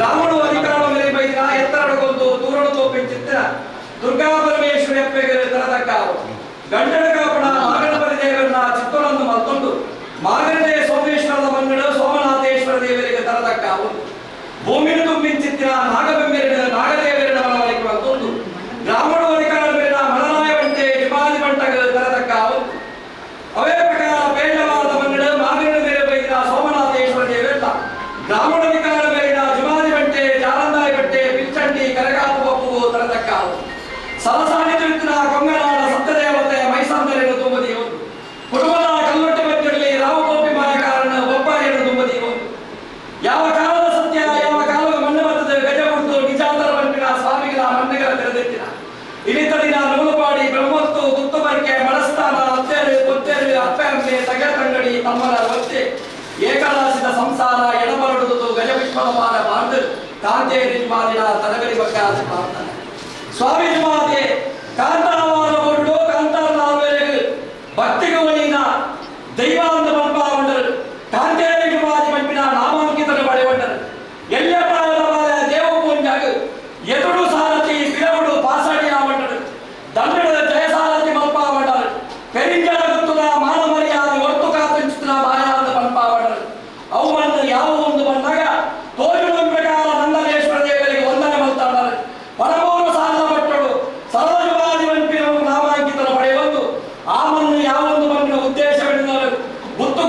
ಗ್ರಾಮಡು ಅಧಿಕಾರ ಮೇಲೆ ಬೈದಿನ ಎತ್ತರಗೊಂದು ದೂರಡು ತೋಪಿಂಚಿತ್ತಿನ ದುರ್ಗಾ ಪರಮೇಶ್ವರಿ ಅಪ್ಪೆಗೆ ತರದಕ್ಕಾವು ಗಂಡನ ಕಾಪಣ ಮಾಗಣಪತಿ ದೇವರನ್ನ ಚಿತ್ತೋಳನ್ನು ಮಲ್ತೊಂಡು ಮಾಗಣೆ ಸೋಮೇಶ್ವರದ ಮಂಗಡ ಸೋಮನಾಥೇಶ್ವರ ದೇವರಿಗೆ ತರದಕ್ಕಾವು ಭೂಮಿನ ತುಂಬಿಂಚಿತ್ತಿನ ನಾಗಬೆಂಬೆರಿನ ನಾಗದೇವರಿನ ಮನವೊಲಿಕೆ ಮಲ್ತೊಂದು ಗ್ರಾಮಡು ಅಧಿಕಾರ ಮೇಲಿನ ಮಲನಾಯ ಬಂಟೆ ಜುಮಾದಿ ಬಂಟಗ ತರದಕ್ಕಾವು ಅವೇ ಪ್ರಕಾರ ಪೇಂಡವಾದ ಮಂಗಡ ಮಾಗಣ ಮೇಲೆ ಬೈದಿನ ಸೋಮನಾಥೇಶ್ವರ ದೇವರಲ್ಲ ಗ್ರಾಮಣಧಿಕಾರ ಮೇಲಿನ ಜುಮಾದಿ ಬಂಟೆ ಜಾರಂದಾಯ ಬಂಟೆ ಪಿಲ್ಚಂಡಿ ಕರಗಾಪು ಬಪ್ಪುವು ತರದಕ್ಕಾವು ಸಲಸಾನಿ ತುಳಿತಿನ ಕೊಂಗನಾಡ ಸತ್ಯದೇವತೆ ಮೈಸಂದರಿನ ತುಂಬದಿಯು ಕುಟುಂಬದ ಕಲ್ಲೊಟ್ಟೆ ಮಧ್ಯದಲ್ಲಿ ರಾಮಗೋಪಿ ಮಾಯಕಾರನ ಒಬ್ಬಾರಿಯನ್ನು ತುಂಬದಿಯು ಯಾವ ಕಾಲದ ಸತ್ಯ ಯಾವ ಕಾಲದ ಮಣ್ಣು ಬರ್ತದೆ ಗಜ ಹುಡ್ದು ನಿಜಾಂತರ ಬಂಪಿನ ಸ್ವಾಮಿಗಳ ಮಣ್ಣುಗಳ ತೆರೆದಿಟ್ಟಿನ ಇಳಿತದಿನ ನೂಲುಪಾಡಿ ಬ್ರಹ್ಮತ್ತು ಗುತ್ತುಬರಿಕೆ ಮಳಸ್ಥಾನ ಅತ್ತೇರು ಕೊತ್ತೇರು ಅಪ್ಪೆ ಅಮ್ಮೆ ತಗೆ ತಂಗಡಿ ತಮ್ಮನ ಒತ್ತೆ ಏಕರಾಸಿದ ಸಂಸಾರ ಎಡಬರಡುವುದು ಗಜವಿಷ್ಮಲವಾದ ಬಾರ್ದು ಕಾಂತೇರಿ ಮಾದಿನ ತಲಗಲಿ ಬಗ್ಗಾದ ಪ್ರಾರ್ಥನೆ ಸ್ವಾಮಿ ಮಾತೆ ಕಾಂತಾರವಾದ ಒಡ್ಡು ಕಾಂತಾರನಾಲ್ವೆರೆಗೆ ಭಕ್ತಿಗೆ ಒಲಿನ ದೈವಾಂತ ಮನ್ಪಾವಂಡರು ಕಾಂತೇರಿ ಮಾದಿ ಮಂಪಿನ ನಾಮಾಂಕಿತನ ಪಡೆವಂಡರು ಎಲ್ಲ ಪ್ರಾಯದ ದೇವ ಪೂಂಜಾಗ ಎದುರು ಸಾರಥಿ ಪಿರವುಡು ಪಾಸಾಡಿ ಆವಂಡರು ದಂಡದ ಜಯಸಾರಥಿ ಮಲ್ಪಾವಂಡರು ಪೆರಿಂಜಲ ಗುತ್ತುದ ಮಾನ ಮರ್ಯಾದೆ ಒತ್ತು ಕಾತಂಚುತ್ತಿನ ಮಾಯಾದ ಮನ್ಪಾವಂಡರು ಅವು ಮಣ್ಣು ಯಾವ ಒಂದು ಬಂದಾಗ ತೋಜುವ ಪ್ರಕಾರ ನಂದನೇಶ್ವರ ದೇವರಿಗೆ ವಂದನೆ ಮಲ್ತಾಡರು ಪರಮೂರು ಸಾಲ ಭಟ್ಟರು ಸರೋಜವಾದಿ ಮಂಪಿನ ನಾಮಾಂಕಿತನ ಪಡೆಯುವುದು ಆ ಮಣ್ಣು ಯಾವ ಒಂದು ಮಣ್ಣಿನ ಉದ್ದೇಶವೆಂದರೆ ಗುತ್ತು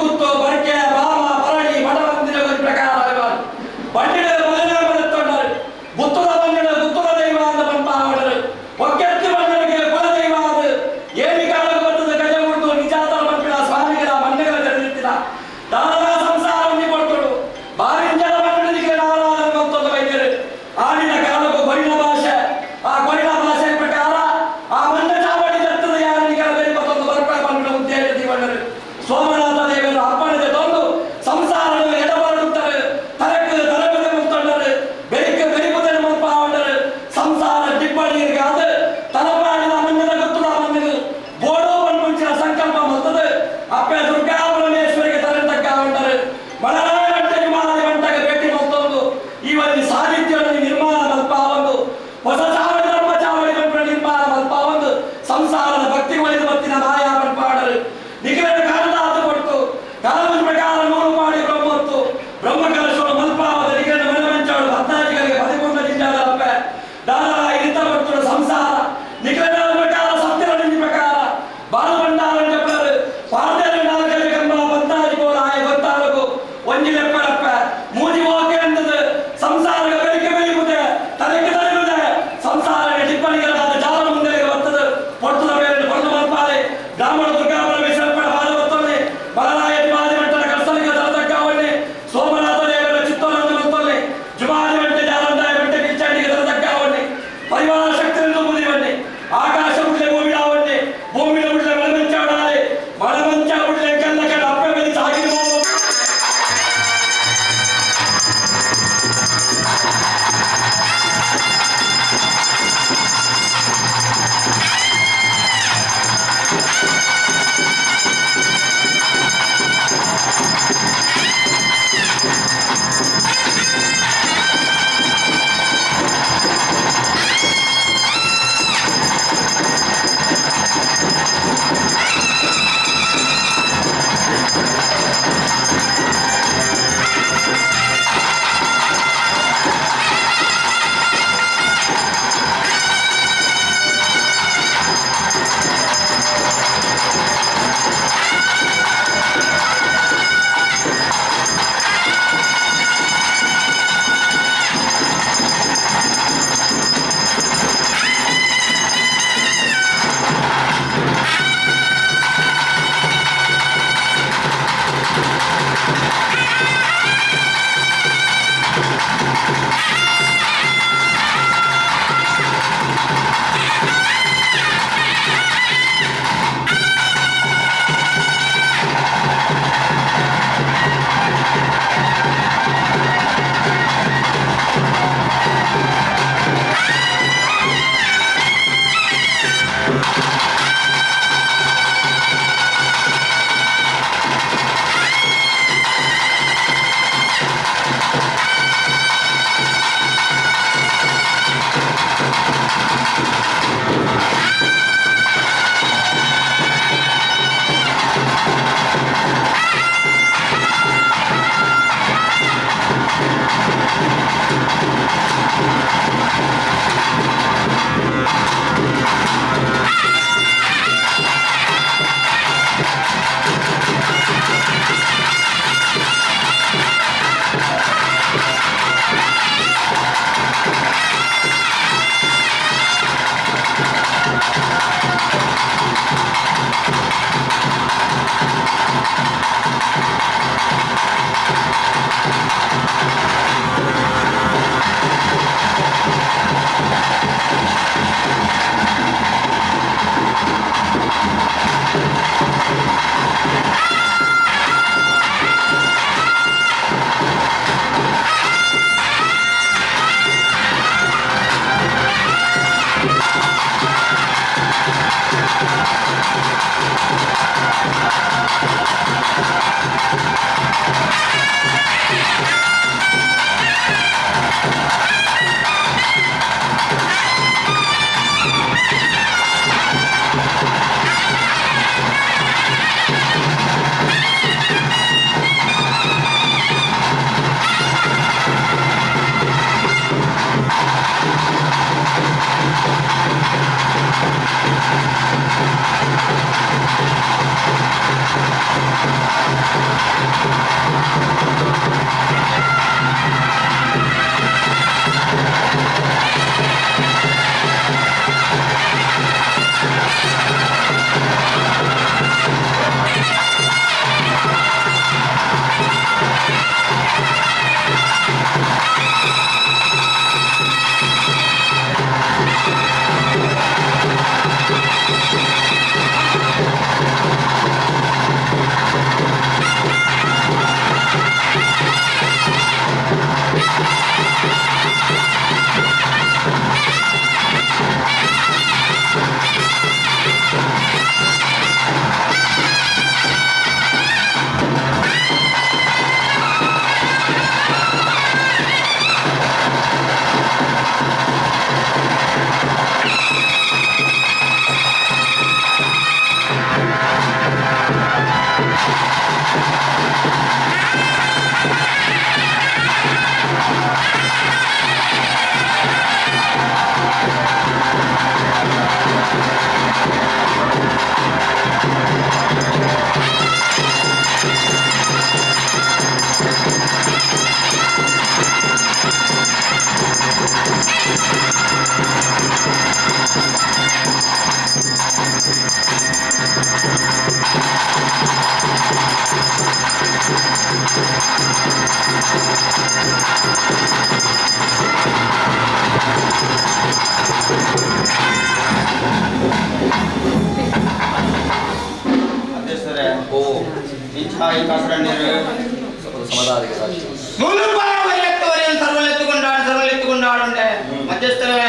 ಮಧ್ಯಸ್ಥರೇ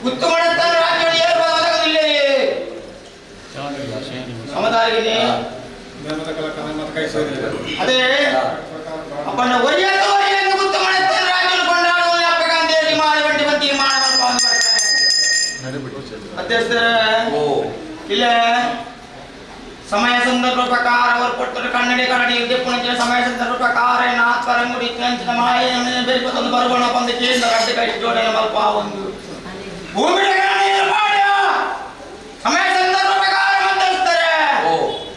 ಉತ್ತಮಡತ್ತಾನ ರಾಜ್ಯ ಏರ್ಪಡೋದಾಗಲಿಲ್ಲ ಸಮದಾರಿಗೆ ಅದೇ ಅಪ್ಪನ ಒರಿಯತ್ತು ಒರಿಯನ್ನು ಉತ್ತಮಡತ್ತಾನ ರಾಜ್ಯ ಕೊಂಡಾಡುವ ಅಪ್ಪಗಾಂಧಿ ಮಾಡಿ ಬಂಟಿ ತೀರ್ಮಾನ ಮಧ್ಯಸ್ಥರೇ ಇಲ್ಲ ಸಮಯ ಸಂದರ್ಭ ಪ್ರಕಾರ ಅವರು ಕೊಟ್ಟರು ಕನ್ನಡಿ ಕನ್ನಡಿ ಪುಣಚಿನ ಸಮಯ ಸಂದರ್ಭ ಪ್ರಕಾರ ನಾತ್ಪರಂಗುಡಿ ನಂಚಿನ ಮಾಯ ಬೇಕೊಂದು ಬರುವಣ ಬಂದು ಕೇಂದ್ರ ಅಡ್ಡ ಕೈ ಜೋಡಣೆ ಮಲ್ಪ ಒಂದು ಭೂಮಿ ಸಮಯ ಸಂದರ್ಭ ಪ್ರಕಾರ ಮಧ್ಯಸ್ಥರೇ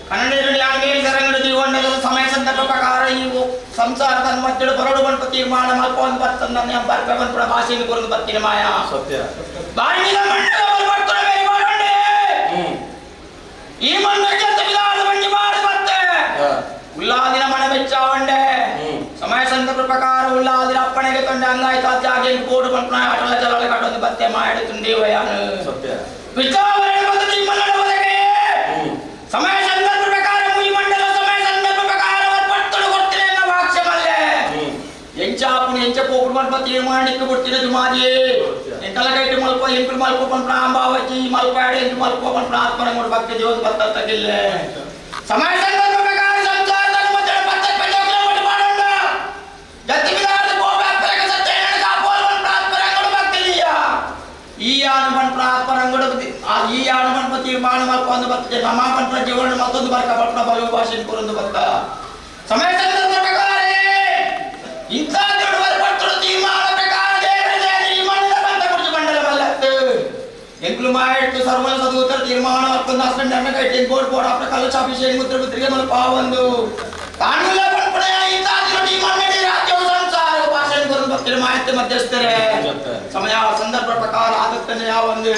ಕನ್ನಡಿ ಮೇಲೆ ಸರಂಗಡಿ ಜೀವನದ ಸಮಯ ಸಂದರ್ಭ ಪ್ರಕಾರ ಈ ಸಂಸಾರದ ಮಧ್ಯೆ ಬರಡು ಬಂದು ತೀರ್ಮಾನ ಮಲ್ಪ ಒಂದು ಬರ್ತಂದ ಬರ್ಕ ಬಂದು ಭಾಷೆಯನ್ನು ಕೊರದು ಬರ್ತೀನಿ ಮಾಯ ಸತ್ಯ ಬಾರಿನ ಮಂಡಲ ಬರ್ತಾರೆ ಬೇರೆ ಮಾಡಂಡೆ ಈ ಮಣ್ಣಕ್ಕೆ ಬಂಡಿ ಮಾಡಿ ಮತ್ತೆ ಉಲ್ಲಾದಿನ ಮನ ಮೆಚ್ಚಾವಂಡೆ ಸಮಯ ಸಂದರ್ಭ ಪ್ರಕಾರ ಉಲ್ಲಾದಿನ ಅಪ್ಪಣೆಗೆ ತೊಂಡೆ ಅಂಗಾಯ್ತು ಅಜ್ಜಾಗಿ ಕೋಡು ಬಂಪನ ಅಟಲ ಜಲ ಕಟ್ಟೊಂದು ಬತ್ತೆ ಮಾಡಿ ತುಂಡಿವಯಾನು ಸತ್ಯ ವಿಚಾರಣೆ ಬಂದು ಮನ್ನಡ ಬದಕೆ ಸಮಯ ಸಂದರ್ಭ ಪ್ರಕಾರ ಮುಯಿ ಮಂಡಲ ಸಮಯ ಸಂದರ್ಭ ಪ್ರಕಾರ ಪಟ್ಟಣ ಕೊಡ್ತೀನಿ ಅನ್ನೋ ವಾಕ್ಯಮಲ್ಲೇ ಎಂಚಾಪುನ ಎಂಚ ಪೋಪುಡು ಮಲ್ಪ ತೀರ್ಮಾನಕ್ಕೆ ಕೊಡ್ತೀನಿ ಜುಮಾಜಿ ಎಂಕಲಗೈಟು ಮಲ್ಪ ಎಂಕುಲು ಮಲ್ಪ ಪಂಪ್ರ ಅಂಬಾವತಿ ಮಲ್ಪಾಡಿ ಎಂಟು ಮಲ್ಪ ಪಂಪ್ರ ಆತ್ಮರಂಗುಡು ಭಕ್ತಿ ಜೀವನ ಬರ್ತಕ್ಕಿಲ್ಲ ಸಮಯ ಸಂದರ್ಭ ಪ್ರಕಾರ ಸಂಸಾರದ ಮಧ್ಯೆ ಪತ್ತ ಪಂಚ ಮಾಡೋಣ ಜತಿ ಬಿದಾರದ ಕೋಪ ಅಪ್ಪರಗ ಸತ್ಯ ಕಾಪೋಲ್ ಪಂಪ್ರ ಆತ್ಮರಂಗುಡು ಭಕ್ತಿಲಿಯ ಈ ಯಾನು ಪಂಪ್ರ ಆತ್ಮರಂಗುಡು ಆ ಈ ಯಾನು ಪಂಪ ತೀರ್ಮಾನ ಮಲ್ಪ ಒಂದು ಬರ್ತದೆ ನಮ್ಮ ಪಂಪ್ರ ಜೀವನ ಮತ್ತೊಂದು ಬರ್ಕ ಪಂಪ್ರ ಬಲು ಭಾಷೆ ಕೊರೊಂದು ಬತ್ತ ಸಮಯ ಸಂದರ್ಭ ಪ್ರಕಾರ ಇಂಥ ತೀರ್ಮಾನ ಪ್ರಕಾರ ಎಂಕ್ಲು ಮಾಯಿಟ್ಟು ಸರ್ವ ಸದೂತರ ತೀರ್ಮಾನ ಅರ್ಪಣ ಕೈಟಿ ಬೋರ್ಡ್ ಬೋರ್ಡ್ ಅಪ್ರ ಕಲಶ ಅಭಿಷೇಕ ಮುದ್ರ ಮುದ್ರಿಗೆ ಮಲ ಪಾವಂದು ಕಾನೂಲ ಪಣಪಣೆಯ ಇಂಥ ಈ ಮನ್ನಡಿ ರಾಜ್ಯವು ಸಂಸಾರ ಭಾಷೆ ಗುರು ಭಕ್ತರ ಮಾಹಿತಿ ಮಧ್ಯಸ್ಥರೇ ಸಮಯ ಸಂದರ್ಭ ಪ್ರಕಾರ ಆದತ್ತನೆ ಯಾವೊಂದು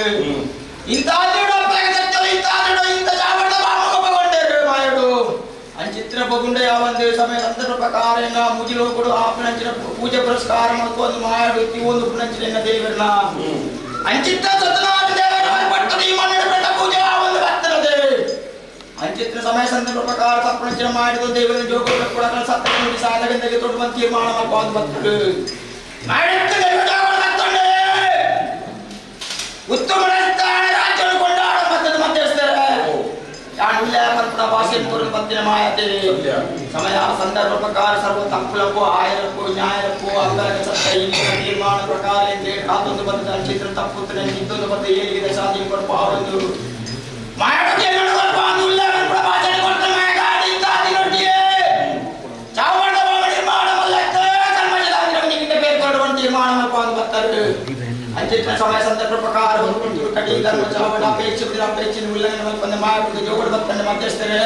ಇಂಥ ಇಂಥ ಇಂಥ ಜಾವಡ ಬಾಮುಖಗೊಂಡರು ಮಾಯಡು ಅಂಚಿತ್ರ ಬಗುಂಡ ಯಾವೊಂದು ಸಮಯ ಸಂದರ್ಭ ಪ್ರಕಾರ ಮುಗಿಲು ಕೊಡು ಆಪನಂಚಿನ ಪೂಜೆ ಪುರಸ್ಕಾರ ಮತ್ತು ಒಂದು ಮಾಯಡು ಒಂದು ಪುನಂಚಿನ ದೇವರನ್ನ ಅಂಚಿತ್ತ ಸತ್ಯನಾರಾಯಣ ದೇವರ ಪಟ್ಟದ ಈ ಮಣ್ಣಿನ ಪ್ರತ ಪೂಜೆ ಒಂದು ಬರ್ತದೆ ಅಂಚಿತ್ರ ಸಮಯ ಸಂದರ್ಭ ಪ್ರಕಾರ ತಪ್ಪಣಚಿನ ಮಾಡಿದ ದೇವರ ಜೋಗ ಕೂಡ ಸತ್ತ ನುಡಿ ಸಾಧಕಂದಗೆ ತೊಟ್ಟು ಬಂದು ತೀರ್ಮಾನ ಮಾಡ್ಕೊಂಡು ಬರ್ತದೆ ಮಾಡಿತ್ತು ದೇವರ ಬರ್ತದೆ ಉತ್ತಮ ರಾಜ್ಯವನ್ನು ಕೊಂಡಾಡ ಮತ್ತದ ಮಧ್ಯಸ್ಥರೇ ಭಾಷೆ ಪತ್ತಿನ ಮಾಯತೆ ಸಮಯ ಸಂದರ್ಭ ಪ್ರಕಾರ ಸರ್ವ ತಪ್ಪುಲಕ್ಕೂ ಆಯರಕ್ಕೂ ನ್ಯಾಯಕ್ಕೂ ಅಂಗರಕ ಸತ್ತ ಇಂದಿನ ತೀರ್ಮಾನ ಪ್ರಕಾರ ಕಾತೊಂದು ಬಂದ ಚಿತ್ರ ತಪ್ಪುತ್ತನೆ ನಿಂತೊಂದು ಬಂದ ಏಳಿಗೆ ಸಾಧನೆ ಕೊರಪ ಒಂದು ತೀರ್ಮಾನ ಬರ್ತಾರೆ ಅಂಚಿತ್ರ ಸಮಯ ಸಂದರ್ಭ ಪ್ರಕಾರ ಕಟಿ ಧರ್ಮ ಚಾವಡ ಅಪೇಕ್ಷೆ ಅಪೇಕ್ಷೆ ಉಲ್ಲಂಘನೆ ಮಲ್ಪಂದೆ ಮಾಯಪುದ ಜೋಗಡ ಬತ್ತಂಡೆ ಮಧ್ಯಸ್ಥರೇ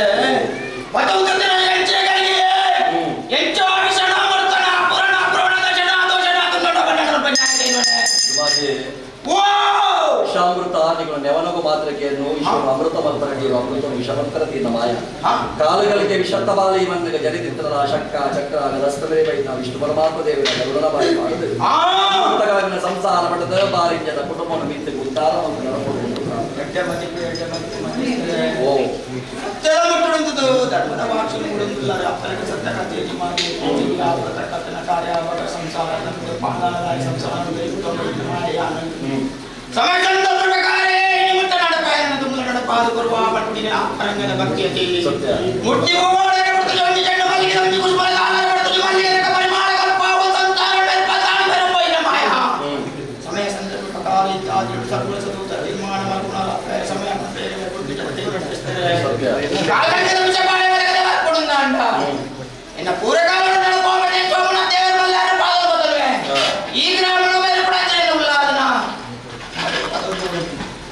ವಿಷಾಮೃತ ನಿಗಳು ನೆವನಗು ಮಾತ್ರಕ್ಕೆ ವಿಶ್ವ ಅಮೃತ ಮಂತ್ರ ಅಮೃತ ವಿಷಮಂತ್ರ ತೀನ ಮಾಯ ಕಾಲಗಳಿಗೆ ವಿಷತ್ತ ಬಾಲಿ ಮಂದಿಗೆ ಜರಿದಿತ್ತದ ಶಕ್ಕ ಚಕ್ರ ರಸ್ತಲೇ ಬೈದ ವಿಷ್ಣು ಪರಮಾತ್ಮ ದೇವರ ಗರುಡನ ಬಾಯಿ ಮಾಡುದು ಅಮೃತಗಳನ್ನು ಸಂಸಾರ ಮಟ್ಟದ ಬಾರಿಂಜದ ಕುಟುಂಬವನ್ನು ಮೀತು ಉದ್ಧಾರ ಒಂದು ನಡಪಡು ಓ ಧರ್ಮದ ವಾಕ್ಷಣೆಗಳುಂದುಲ್ಲಾರೆ ಅಪ್ಪನಿಗೆ ಸತ್ಯ ಕಥೆಯಲ್ಲಿ ಮಾಡಿ ಕಥನ ಕಾರ್ಯ ಸಂಸಾರ ಸಂಸಾರ ಸಮಯ ಸಂದರ್ಭ ಪ್ರಕಾರ ನಿಮಿತ್ತ ನಡಪಾಯನ ತುಂಬ ನಡಪಾದ ಬರುವ ಪಟ್ಟಿನ ಅಪ್ಪರಂಗದ ಭಕ್ತಿಯತಿ ಮುಟ್ಟಿ ಹೋಗೋಣ ಒಂದು ಚೆಂಡು ಮಲ್ಲಿಗೆ ಒಂದು ಕುಸುಮದ ಆಧಾರ ಪಡ್ತದೆ ಮಲ್ಲಿಗೆ ಪರಿಮಾಣ ಕಲ್ಪಾವ ಸಂಸಾರ ಬೆರ್ಪದಾನ ಬೆರಪೈನ ಮಾಯ ಸಮಯ ಸಂದರ್ಭ ಪ್ರಕಾರ ಇತ್ಯಾದಿ ಸರ್ವ ಸದೂತ ತೀರ್ಮಾನ ಮಾಡ್ಕೊಳಲ್ಲ ಸಮಯ ಕಾಲಕ್ಕೆ ವಿಷಯ ಕೊಡುಂದಾಂಡ ಎನ್ನ ಪೂರಕಾಲ ನಡಪಾವನೆ ಸೋಮನ ದೇವರ ಮಲ್ಲಾರ ಪಾದ ಬದಲುವೆ ಈ ಗ್ರಾಮದ ಮೇಲೆ ಕೂಡ ಉಲ್ಲಾದನ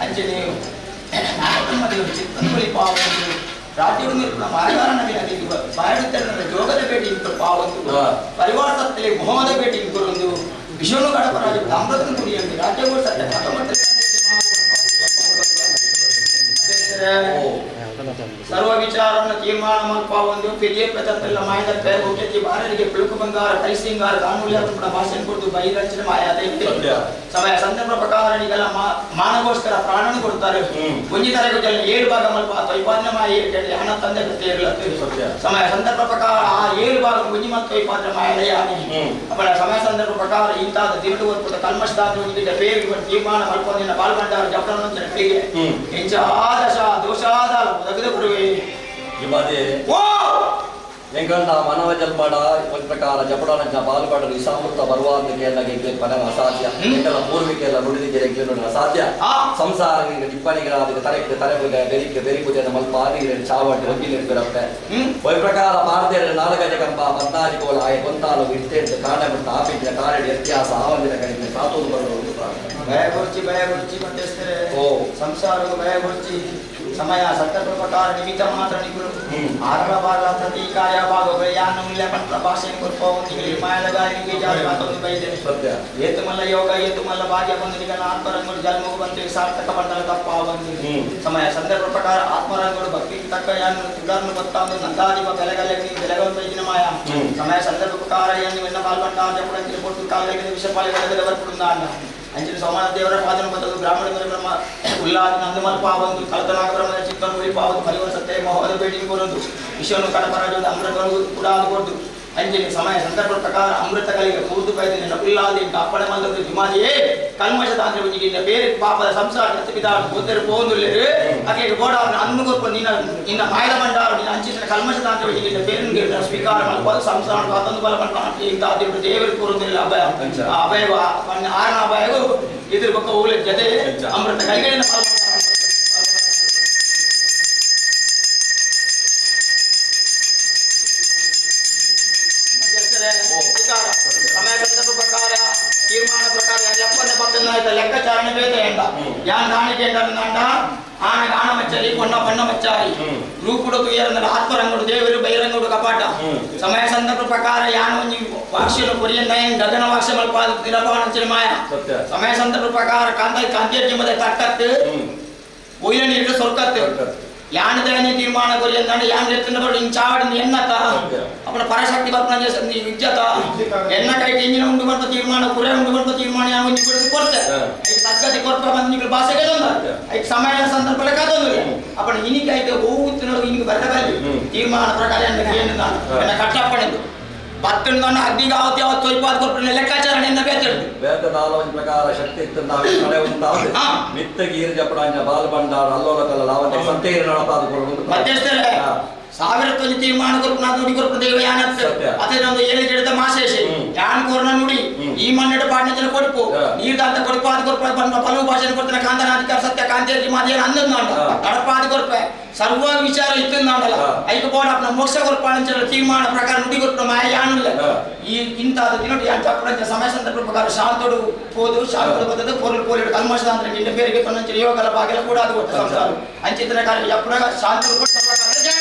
ಅಂಜನೆ ಚಿತ್ತಂಗುಳಿ ಪಾವಂದು ರಾಜ್ಯವನ್ನು ಮಾಯಗಾರನ ಬಾಯಡುತ್ತರ ಜೋಗದ ಭೇಟಿ ಇಂತು ಪಾವಂದು ಪರಿವಾರದಲ್ಲಿ ಮೊಹದ ಭೇಟಿ ಇಂಕುರೊಂದು ವಿಶ್ವನು ಗಡಪರಾಜ ಅಮೃತನ ಕುಡಿಯಂದು ರಾಜ್ಯಗಳು ಸತ್ಯ ಸರ್ವ ವಿಚಾರವನ್ನು ತೀರ್ಮಾನ ಮಲ್ಪಾವೊಂದು ಪೆರಿಯ ಪ್ರತತ್ತೆಲ್ಲ ಮಾಯದ ಮುಖ್ಯತಿ ಬಾರರಿಗೆ ಬೆಳಕು ಬಂಗಾರ ಕೈಸಿಂಗಾರ ಕಾನೂಲಿಯ ಕೂಡ ಭಾಷೆ ಕೊಡ್ದು ಬಹಿರಂಚನೆ ಮಾಯಾದ ಸಮಯ ಸಂದರ್ಭ ಪ್ರಕಾರ ನಿಗಲ ಮಾನಗೋಸ್ಕರ ಪ್ರಾಣನ ಕೊಡ್ತಾರೆ. ಒಂಜಿ ತರಗು ಜನ ಏಳು ಭಾಗ ಮಲ್ಪ ತೊಯ್ಪಾದ್ನ ಮಾಯ ಹಣ ತಂದೆ ಸತ್ಯ. ಸಮಯ ಸಂದರ್ಭ ಪ್ರಕಾರ ಆ ಏಳು ಭಾಗ ಒಂಜಿ ಮತ್ತು ತೊಯ್ಪಾದ್ರ ಮಾಯ ಯಾನೆ ಅಪ್ಪನ ಸಮಯ ಸಂದರ್ಭ ಪ್ರಕಾರ ಇಂತಾದ ತಿರುಡು ವರ್ಪುಟ ಕಲ್ಮಶದಾದ ಒಂಜಿ ಬೇರೆ ತೀರ್ಮಾನ ಮಲ್ಪೊಂದಿನ ಬಾಲ್ಬಂಡಾರ ಜಪಡನ ಕೈಗೆ ಎಂಚಾದಶ ದೋಷಾದ ಒದಗದ ಗುರುವೆ ಇಬಾದೆ ಓ ಎಂಕಲ್ನ ಮಾನವ ಜನ್ಮಡ ಒಂದು ಪ್ರಕಾರ ಜಪಡನ ಬಾಲ್ಬಾಡಲು ಇಸಾಮೃತ ಬರುವಾದ ಕೇಳಲಾಗ ಪರಮ ಅಸಾಧ್ಯ. ಎಂಕಲ ಪೂರ್ವಿಕೆಲ್ಲ ನುಡಿದಿಗೆ ಎಂಕಲ ಅಸಾಧ್ಯ. ಸಂಸಾರ ಟಿಪ್ಪಣಿಗಳ ತಲೆಗೆ ತಲೆ ಬೆರಿಕೆ ಬೆರಿಪುಜನ ಮಲ್ಪ ಆದಿಗೆ ಚಾವಟ್ಟು ಒಂಜಿಲೆ ಬಿರಪ್ಪೆ ಒಂದು ಪ್ರಕಾರ ಭಾರತೀಯರ ನಾಲ್ಕಜ ಕಂಬ ಪದ್ನಾಜಿ ಕೋಲ ಆಯ ಕೊಂತಾಲು ಇಟ್ಟೆಂಟು ಕಾಂಡ ಬಿಟ್ಟು ಆಪಿದ್ದ ಕಾರಡಿ ವ್ಯತ್ಯಾಸ ಆವಂದಿನ ಕಡಿಮೆ ಸಾತೋದು ಬರುವ ಭಯ ಗುರ್ಚಿ ಬಂದೇಸ್ತಾರೆ. ಓ ಸಂಸಾರ ಭಯ ಗುರ್ಚಿ ಸಮಯ ಸಂದರ್ಭ ಪ್ರಕಾರ ನಿಮಿತ್ತ ಮಾತ್ರ ನಿಗುರು ಆರಳ ಬಾರಳ ಪ್ರತಿ ಕಾರ್ಯ ಭಾಗಗಳು ಯಾನು ಇಲ್ಲ ಪಂತ್ರ ಭಾಷೆಯನ್ನು ಕೊರ್ಪವಂತಿಗೆ ಮಾಯಲಗಾರಿಗೆ ಜಾತಿ ಮಾತೊಂದು ಬೈದೆ ಸತ್ಯ. ಏತು ಮಲ್ಲ ಯೋಗ ಏತು ಮಲ್ಲ ಭಾಗ್ಯ ಬಂದು ನಿಗನ ಆತ್ಮರಂಗಳು ಜನ್ಮಗೂ ಬಂತು ಸಾರ್ಥಕ ಬಂದಲ ತಪ್ಪ ಬಂದು ಸಮಯ ಸಂದರ್ಭ ಪ್ರಕಾರ ಆತ್ಮರಂಗಳು ಭಕ್ತಿಗೆ ತಕ್ಕ ಯಾನು ತುಡರ್ನು ಬತ್ತಾಂದು ನಂದಾದಿವ ಬೆಲೆಗಲೆ ಬೆಲೆಗಳು ಬೈದಿನ ಮಾಯ ಸಮಯ ಸಂದರ್ಭ ಪ್ರಕಾರ ಏನು ಎನ್ನ ಬಾಲ್ಬಂಡ ಜಪಡಂಚಿನ ಕೊಟ್ಟು ಕಾಲಗೆ ವಿಷಪಾಲೆ ಬೆಲೆಗಲೆ ಬರ್ಪುಂದಾಂಡ ಅಂಚಿನ ಸೋಮನಾಥ ದೇವರ ಪಾದನ ಬತ್ತದು ಬ್ರಾಹ್ಮಣ ಬ್ರಹ್ಮ ಉಲ್ಲಾದ ನಂದಮಲ್ಪ ಒಂದು ಕಲ್ತನಾಗ ಬ್ರಹ್ಮದ ಚಿತ್ತನು ಉಳಿಪಾವದು ಪರಿವರ ಸತ್ಯ ಮೋಹದ ಬೇಟಿಗೆ ಕೊರದು ವಿಶ್ವನು ಕಡಪರಾಜ ಅಮೃತವನ್ನು ಕೂಡ ಕೊರದು ಅಂಜಿನ ಸಮಯ ಸಂದರ್ಭ ಪ್ರಕಾರ ಅಮೃತ ಕಲಿಗೆ ಪೂರ್ತು ಪೈದಿನ ಉಲ್ಲಾದಿ ಅಪ್ಪಣೆ ಮಲ್ಲದು ಜುಮಾದಿಯೇ ಕಲ್ಮಶ ತಾಂತ್ರಿ ಒಂಜಿಗಿಂತ ಬೇರೆ ಪಾಪದ ಸಂಸಾರ ಪಿತಾ ಗೊತ್ತರು ಪೋಂದುಲ್ಲೇರು ಅಕೆ ಗೋಡ ಅನ್ನು ನಿನ್ನ ನಿನ್ನ ಮಾಯದ ಮಂಡಾರು ನಿನ್ನ ಅಂಚಿನ ಕಲ್ಮಶ ತಾಂತ್ರಿ ಒಂಜಿಗಿಂತ ಬೇರೆ ಸ್ವೀಕಾರ ಮಲ್ಪದು ಸಂಸಾರ ಕಾತೊಂದು ಬಲ ಮಂಡ ಇಂಥ ದೇವರು ಕೂರುದಿಲ್ಲ ಅಭಯ ಅಭಯ ಆರನ ಅಭಯಗೂ ಇದ್ರ ಪಕ್ಕ ಹೋಗ್ಲಿ ಜೊತೆ ಅಮೃತ ಕೈಗಳಿಂದ ಸಮಯ ಸಂದರ್ಭ ಪ್ರಕಾರ ತೀರ್ಮಾನ ಪ್ರಕಾರ ಲೆಕ್ಕದ ಪಕ್ಕದ ಲೆಕ್ಕಾಚಾರಣೆ ಬೇತೆ ಎಂಡ ಯಾನ್ ಕಾಣಿಕೆ ಎಂಡ ಆನ ಗಾಣ ಮಚ್ಚರಿ ಕೊನ್ನ ಬಣ್ಣ ಮಚ್ಚಾರಿ ರೂಪುಡು ತುಯರಂದ್ರೆ ಆತ್ಮರಂಗುಡು ದೇವರು ಬಹಿರಂಗುಡು ಕಪಾಟ ಸಮಯ ಸಂದರ್ಭ ಪ್ರಕಾರ ಯಾನು ಒಂಜಿ ವಾಕ್ಷ್ಯನು ಕೊರಿಯನ್ ಗಗನ ವಾಕ್ಷ್ಯ ಮಲ್ಪಾದ ತಿರಪಾನಂಚಿನ ಮಾಯ ಸಮಯ ಸಂದರ್ಭ ಪ್ರಕಾರ ಕಾಂತ ಕಾಂತಿಯರ್ಜಿ ಮದ ತಟ್ಟತ್ತು ಒಯ್ಯ ನೀರು ಸೊರ್ಕತ್ತು ಯಾನದಾನಿ ತೀರ್ಮಾನ ಕೊರಿಯಂದಾಂಡ ಯಾನ್ ಎತ್ತನ ಬರು ಇನ್ ಚಾವಡಿನ ಎನ್ನತ ಅಪ್ಪನ ಪರಶಕ್ತಿ ಬರ್ಪಣ ಇಜ್ಜತ ಎನ್ನ ಕೈಟ್ ಇಂಜಿನ ಉಂಡು ಬರ್ಪ ತೀರ್ಮಾನ ಕುರೆ ಉಂಡು ಬರ್ಪ ತೀರ್ಮಾನ ಯಾನ್ ಒಂಜಿ ಬಿಡುದು ಕೊರ್ತೆ ಐಕ್ ಸದ್ಗತಿ ಕೊರ್ಪ ಬಂದು ನಿಕ್ಲು ಭಾಷೆಗೆ ತೊಂದ ಐಕ್ ಸಮಯ ಸಂದರ್ಭ ಕಾದೊಂದು ಅಪ್ಪನ ಇನಿಕೆ ಐತೆ ಹೋಗುತ್ತಿನ ಇನಿಗೆ ಬರಬಲ್ಲಿ ತೀರ್ಮಾನ ಪ್ರಕಾರ ಎನ್ನ ಎನ್ನ ಕಟ್ಟಪ್ಪಣೆಂದು ಪತ್ತೊಂದು ಅಗ್ನಿಗಾವತಿ ಯಾವತ್ತು ತೊಯ್ಪಾದ ಕೊರ್ಪಣ ಲೆಕ್ಕಾಚಾರ ಎನ್ನ ಬೇತಿರ್ದು ಬೇತ ನಾಲ್ಕು ಪ್ರಕಾರ ಶಕ್ತಿ ಇತ್ತು ನಾವು ಕಡೆ ಉಂಟಾದ ಮಿತ್ತ ಗೀರು ಜಪಡಾಂಜ ಬಾಲ್ ಬಂಡಾರ ಅಲ್ಲೋಲ ಕಲ್ಲ ಲಾವಂತ ಸಂತೇರು ನಡಪಾದ ಕೊಡುವುದು ಮಧ್ಯಸ್ಥರೇ ಸಾವಿರ ತೊಂದು ತೀರ್ಮಾನ ಕೊರ್ಪಣ ನುಡಿ ಕೊರ್ಪಣ ದೇವ ಯಾನತ್ ಅದೇ ಒಂದು ಏಳು ಗಿಡದ ಮಾಶೇಷಿ ಯಾನ್ ಕೋರ್ನ ನುಡಿ ಈ ಮಣ್ಣೆಡು ಪಾಡಿನ ಕೊಡುಪು ನೀರ್ದಾಂತ ಕೊಡುಪಾದ ಕೊರ್ಪ ಬಂದ ಪಲವು ಭಾಷೆ ಕೊಡ್ತಾನೆ ಕಾಂತನಾಧಿಕಾರ ಸತ್ಯ ಕಾಂತೇರಿ ಮಾದೇನ ಅಂದಂದಾಂಡ ಕಡಪಾದ ಕೊರ್ಪೆ ಸರ್ವ ವಿಚಾರ ಇತ್ತಂದಾಂಡಲ್ಲ ಐಕ ಬೋಡ ಅಪ್ನ ಮೋಕ್ಷ ಕೊರ್ಪಾಣ ತೀರ್ಮಾನ ಪ್ರಕಾರ ನುಡಿ ಕೊರ್ಪಣ ಮಾಯ ಯಾನಿಲ್ಲ ಈ ಇಂತಾದ ದಿನ ಯಾನ್ ಚಪ್ಪಡ ಸಮಯ ಸಂದರ್ಭ ಪ್ರಕಾರ ಶಾಂತೋಡು ಹೋದು ಶಾಂತೋಡು ಬರ್ತದೆ ಪೊರುಳು ಪೋಲಿಡು ಕಲ್ಮಶದ ಅಂದ್ರೆ ನಿನ್ನ ಬೇರೆಗೆ ತೊಂದರೆ ಯೋಗಲ ಬಾಗಿಲ ಕೂಡ ಅದು ಕೊಟ್ಟ ಸಂಸಾರ ಅಂಚಿತನ ಕಾರ್ಯ ಎಪ್ಪಡಾಗ ಶಾಂತೋಡು ಕೊಟ್ಟು ಸರ್ವ ಜಯ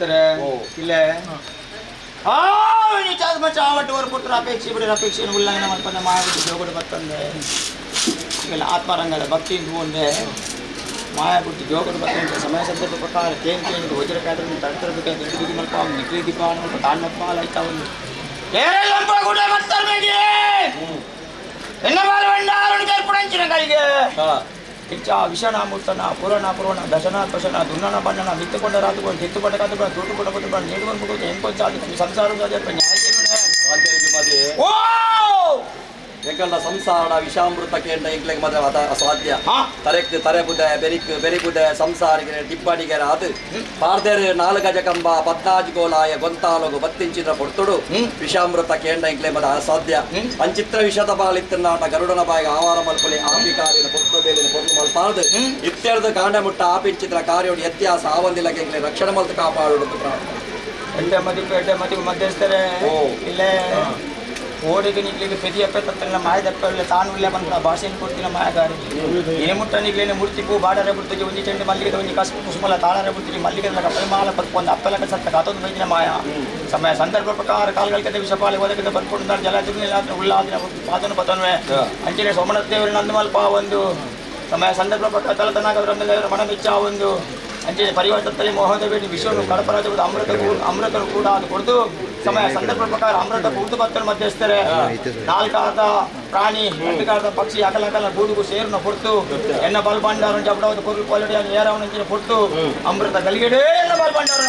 ಮಧ್ಯಸ್ಥರೇ ಇಲ್ಲೇ ಆ ಚಾವಟ್ಟು ಕೊಟ್ಟರು ಅಪೇಕ್ಷೆ ಬಿಡಿ ಅಪೇಕ್ಷೆಯನ್ನು ಉಲ್ಲಂಘನೆ ಮಾಡ್ಕೊಂಡೆ ಮಾಯಾಬಿಟ್ಟು ಜೋಗಡು ಬತ್ತಂದೆ ಈಗೆಲ್ಲ ಆತ್ಮರಂಗದ ಭಕ್ತಿಯಿಂದ ಒಂದೇ ಮಾಯಾ ಬಿಟ್ಟು ಜೋಗಡು ಬತ್ತಂದೆ ಸಮಯ ಸಂದರ್ಭ ಪ್ರಕಾರ ಕೇನ್ ಕೇನ್ ವಜ್ರ ಕಾದ್ರೆ ತಡ್ತಿರ್ಬೇಕಾದ್ರೆ ಬಿಗಿ ಮಲ್ಪ ನಿಕ್ಲಿ ದೀಪ ತಾಣ್ಮಪ್ಪ ಲೈತಾ ಒಂದು ಕೂಡ ಎನ್ನ ಕಿಚ್ಚ ವಿಷಣಾಮೂರ್ತನ ಪುರಣ ಪುರಣ ದಶನ ಕಶನ ದುನ್ನನ ಬಣ್ಣನ ಮಿತ್ತುಕೊಂಡ ರಾತುಕೊಂಡು ತಿತ್ತುಕೊಂಡ ಕಾತುಕೊಂಡು ತೂಟುಕೊಂಡ ಕೊಟ್ಟುಕೊಂಡು ನೀಡುವ ಮುಗಿದು ಹೆಂಕೊಂಚ ಸಂಸಾರ ಓ ಎಂಕಲ್ನ ಸಂಸಾರ ವಿಷಾಮೃತ ಕೇಂದ್ರ ಎಂಕ್ಲೆಗ್ ಮಾತ್ರ ಅಸಾಧ್ಯ ತರೆಕ್ ತರೆ ಬುದೆ ಬೆರಿಕ್ ಬೆರಿಬುದೆ ಸಂಸಾರಿಗೆ ಟಿಪ್ಪಣಿಗೆರ ಅದು ಪಾರ್ದೇರು ನಾಲ್ಕು ಗಜ ಕಂಬ ಪದ್ನಾಜ್ ಗೋಲಾಯ ಗೊಂತಾಲಗು ಬತ್ತಿಂಚಿನ ಪೊರ್ತುಡು ವಿಷಾಮೃತ ಕೇಂದ್ರ ಎಂಕ್ಲೆ ಮಾತ್ರ ಅಸಾಧ್ಯ ಅಂಚಿತ್ರ ವಿಷದ ಬಾಳಿತ್ತನಾಟ ಗರುಡನ ಬಾಯಿಗೆ ಆವಾರ ಮಲ್ಪಲಿ ಆಪಿ ಕಾರ್ಯನ ಪೊರ್ತು ಬೇಲಿನ ಪೊರ್ತು ಮಲ್ಪಾರ್ದು ಇತ್ತೆರ್ದು ಕಾಂಡ ಮುಟ್ಟ ಆಪಿಂಚಿತ್ರ ಕಾರ್ಯೋಡು ವ್ಯತ್ಯಾಸ ಆವಂದಿಲ್ಲ ಎಂಕ್ಲೆ ರಕ್ಷಣೆ ಮಲ್ತು ಕಾಪಾಡುದು ಪ್ರಾರ್ಥನೆ. ಎಡ್ಡೆ ಮದಿಪು ಎಡ್ಡೆ ಮದಿಪು ಮಧ್ಯಸ್ಥರೇ ಇಲ್ಲೇ ಓಡಿಗೆ ನಿಗ್ಲಿಗೆ ಪೆದಿಯಪ್ಪೆ ತತ್ತಲ್ಲ ಮಾಯದಪ್ಪೆ ತಾನು ಉಲ್ಲೆ ಬಂದ ಭಾಷೆಯನ್ನು ಕೊಡ್ತಿನ ಮಾಯಗಾರಿ ಏಮುಟ್ಟ ನಿಗ್ಲೇನೆ ಮೂರ್ತಿಗೂ ಬಾಡರೆ ಬುರ್ತಿಗೆ ಒಂಜಿ ಚೆಂಡು ಮಲ್ಲಿಗೆ ಒಂಜಿ ಕಸು ಕುಸುಮಲ ತಾಳರೆ ಬುರ್ತಿಗೆ ಮಲ್ಲಿಗೆ ಪರಿಮಾಲ ಪತ್ಕೊಂದು ಅಪ್ಪಲಕ ಸತ್ತ ಕಾತೊಂದು ಬೈದಿನ ಮಾಯ ಸಮಯ ಸಂದರ್ಭ ಪ್ರಕಾರ ಕಾಲ್ಗಳಿಕತೆ ವಿಷಪಾಲಿ ಒದಗಿದ ಬಂದ್ಕೊಂಡು ಜಲ ಉಲ್ಲಾದಿನ ಪಾತನು ಪತನುವೆ ಅಂಚಿನ ಸೋಮನಾಥ ದೇವರ ನಂದಮಲ್ಪ ಒಂದು ಸಮಯ ಸಂದರ್ಭ ಪ್ರಕಾರ ತಲತನಾಗ ಬ್ರಹ್ಮದೇವರ ಮನಮಿಚ್ಚ ಒಂದು ಅಂಚಿನ ಪರಿವರ್ತನೆ ಮೋಹದ ಬೇಡಿ ವಿಶ್ವನು ಕಡಪರಾಜ ಅಮೃತ ಅಮೃತನು ಕೂಡ ಅದು ಕೊಡ್ದು ಸಮಯ ಸಂದರ್ಭ ಪ್ರಕಾರ ಅಮೃತ ಕುಡಿದು ಭಕ್ತರು ಮಧ್ಯಸ್ಥರೆ ನಾಲ್ಕಾರದ ಪ್ರಾಣಿ ಎಂಟುಕಾರದ ಪಕ್ಷಿ ಅಕಲಕಲ ಗೂಡುಗು ಸೇರುನ ಪೊರ್ತು ಎನ್ನ ಬಲ್ಬಂಡಾರ ಜಬಡವದ ಕೊರ್ಲು ಕ್ವಾಲಿಟಿ ಏರವನ ಪೊರ್ತು ಅಮೃತ ಗಲಿಗೆಡೇ ಎನ್ನ ಬಲ್ಬಂಡಾರ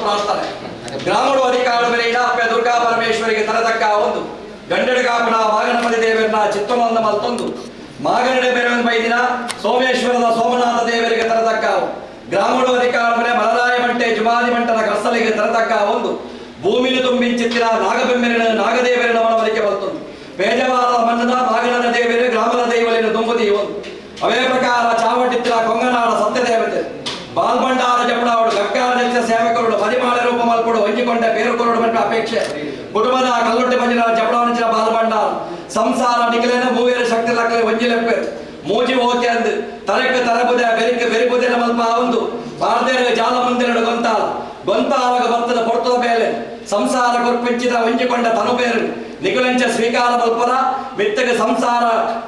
ಪ್ರಾರ್ಥನೆ. ಗ್ರಾಮಡು ಅಧಿಕಾರ ಮೇಲೆ ಇಡಾಪ್ಯ ದುರ್ಗಾ ಪರಮೇಶ್ವರಿಗೆ ತರತಕ್ಕ ಒಂದು ಗಂಡಡ ಕಾಪುನ ಮಾಗಣಪತಿ ದೇವರನ್ನ ಚಿತ್ತನೊಂದ ಮಲ್ತೊಂದು ಮಾಗನಡೆ ಬೆರವನ್ ಬೈದಿನ ಸೋಮೇಶ್ವರದ ಸೋಮನಾಥ ದೇವರಿಗೆ ತರತಕ್ಕ ಗ್ರಾಮಡು ಅಧಿಕಾರ ಮೇಲೆ ಮಲರಾಯ ಮಂಟೆ ಜುಮಾದಿ ಮಂಟನ ಕರ್ಸಲಿಗೆ ತರತಕ್ಕ ಒಂದು ಭೂಮಿಲು ತುಂಬಿಂಚಿತ್ತಿನ ನಾಗಬೆಂಬೆರಿನ ನಾಗದೇವರಿನ ಮನವಲಿಕೆ ಬರ್ತೊಂದು ಪೇಜವಾರದ ಮನ್ನದ ಮಾಗಣದ ದೇವರು ಗ್ರಾಮದ ದೈವಲಿನ ತುಂಬುದಿ ಒಂದು ಅವೇ ಪ್ರಕಾರ ಚಾವಟಿತ್ತಿನ ಕೊಂಗನಾಡ ಸತ್ಯದೇವತೆ ಬಾಲ್ಬಂಡಾರ ಜಪಡಾವಡು ಗಕ್ಕಾರ ದಕ್ಷ ಸೇವಕರುಡು ಪದಿಮಾಳ ರೂಪ ಮಲ್ಪಡು ಹೊಂಜಿಕೊಂಡ ಪೇರುಕೊರಡು ಮಂಟ ಅಪೇಕ್ಷೆ ಕುಟುಂಬದ ಕಲ್ಲೊಟ್ಟಿ ಮಂಜಿನ ಜಪಡವನಿಂಚಿನ ಬಾಲ್ಬಂಡಾರ ಸಂಸಾರ ನಿಖಲೇನ ಮೂವೇರ ಶಕ್ತಿ ಲಕ್ಕಲೆ ಒಂಜಿಲೆಪ್ಪೆ ಮೂಜಿ ಓಕೆ ಅಂದು ತರಕ್ಕೆ ತರಬುದೆ ಬೆರಿಕೆ ಬೆರಿಬುದೆ ಮಲ್ಪ ಒಂದು ಭಾರತೀಯರ ಜಾಲ ಮುಂದಿರಡು ಗೊಂತಾಲ ಗೊಂತಾಲಗ ಭಕ್ತದ ಪೊರ್ತದ ಮೇಲೆ ಸಂಸಾರ ಕೊರ್ಪಿಂಚಿದ ಒಂಜಿಕೊಂಡ ತನುಬೇರು ನಿಕುಲಂಚ ಸ್ವೀಕಾರ ಮಲ್ಪರ ಮಿತ್ತಗೆ ಸಂಸಾರ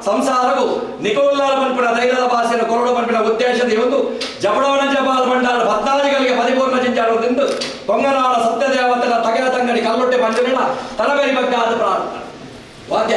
ಸಂಸಾರವು ನಿಕುಲ್ಲಾರ ಮನ್ಪಿನ ಧೈರ್ಯದ ಭಾಷೆಯನ್ನು ಕೊರಡು ಮನ್ಪಿನ ಉದ್ದೇಶದ ಒಂದು ಜಬಡವನ ಜಬಾಲ್ ಬಂಡಾರ ಭಕ್ತಾದಿಗಳಿಗೆ ಪರಿಪೂರ್ಣ ಚಿಂಚಾಡುವುದೆಂದು ಕೊಂಗನಾಡ ಸತ್ಯದೇವತನ ತಗೆಯ ತಂಗಡಿ ಕಲ್ಲೊಟ್ಟೆ ಮಂಜುನ ತರಬೇರಿ ಬಗ್ಗೆ ಆದ ಪ್ರಾರ್ಥನೆ. ವಾದ್ಯ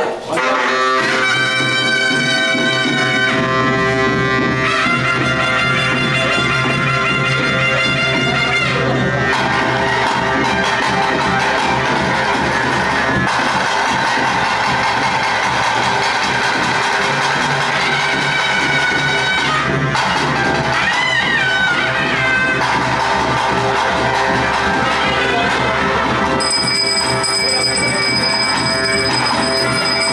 Thank you.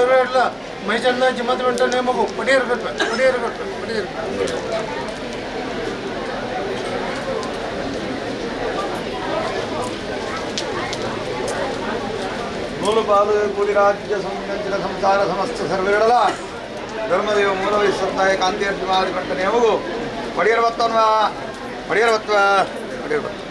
ಸರ್ವೇರ್ಲ ಮೈಸಣ್ಣ ಜಿಮ್ಮತ್ ಬೆಂಟ ನೇಮಗು ಪಡಿಯರ್ ಕಟ್ಟ ಪಡಿಯರ್ ಕಟ್ಟ ಪಡಿಯರ್. ಮೂಲು ಪಾಲು ಕೂಲಿರಾಜ್ಯ ಸಂಚಿತ ಸಂಸಾರ ಸಮಸ್ತ ಸರ್ವೇರಳ ಧರ್ಮದೇವ ಮೂಲವಹಿಸುತ್ತಾಯ ಕಾಂತಿ ಅರ್ಜುನಾದಿ ಬಂಟ ನೇಮಗು ಪಡಿಯರ್ ಬತ್ತನ್ವ ಪಡಿಯರ್ ಬತ್ವ ಪಡಿಯರ್ ಬತ್ತ.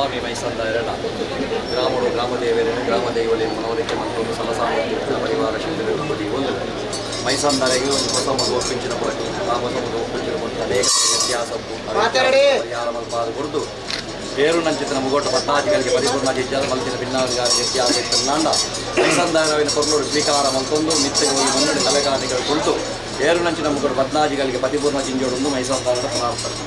ಸ್ವಾಮಿ ಮೈಸಂದಾಯರಡ ಗ್ರಾಮಡು ಗ್ರಾಮದೇವರನ್ನು ಗ್ರಾಮದೇವಳಿಯನ್ನು ಮನವರಿಕೆ ಮತ್ತು ಸಲಸಾಮರ್ಥ್ಯ ಪರಿವಾರ ಶಕ್ತಿಗಳು ಒಂದು ಮೈಸಂದಾರಿಗೆ ಒಂದು ಹೊಸ ಮಗು ಒಪ್ಪಿಂಚಿನ ಪೊರಕು ಆ ಹೊಸ ಮಗು ಒಪ್ಪಿಂಚಿನ ಪೊರಕು ಅನೇಕ ವ್ಯತ್ಯಾಸ ಪರಿಹಾರ ಮಲ್ಪಾದ ಕುರಿತು ಬೇರು ನಂಚಿತನ ಮುಗೋಟ ಪಟ್ಟಾಧಿಕಾರಿಗೆ ಪರಿಪೂರ್ಣ ಜಿಜ್ಜಾದ ಮಲ್ತಿನ ಭಿನ್ನಾಧಿಕಾರಿ ವ್ಯತ್ಯಾಸ ಇತ್ತನ್ನಾಂಡ ಮೈಸಂದಾಯರವಿನ ಕೊರ್ಲೂರು ಸ್ವೀಕಾರ ಮಲ್ತೊಂದು ಮಿತ್ತೆಗೆ ಹೋಗಿ ಮನ್ನಡಿ ತಲೆಕಾಣಿಗಳು ಕುಳಿತು ಏರು ನಂಚಿನ ಮುಗೋಟ ಪದ್ನಾಜಿಗಳಿಗೆ ಪರಿಪೂರ್ಣ ಜಿಂಜೋಡೊಂದು ಮೈಸಂದಾಯರ ಪ್ರಾರ್ಥನೆ.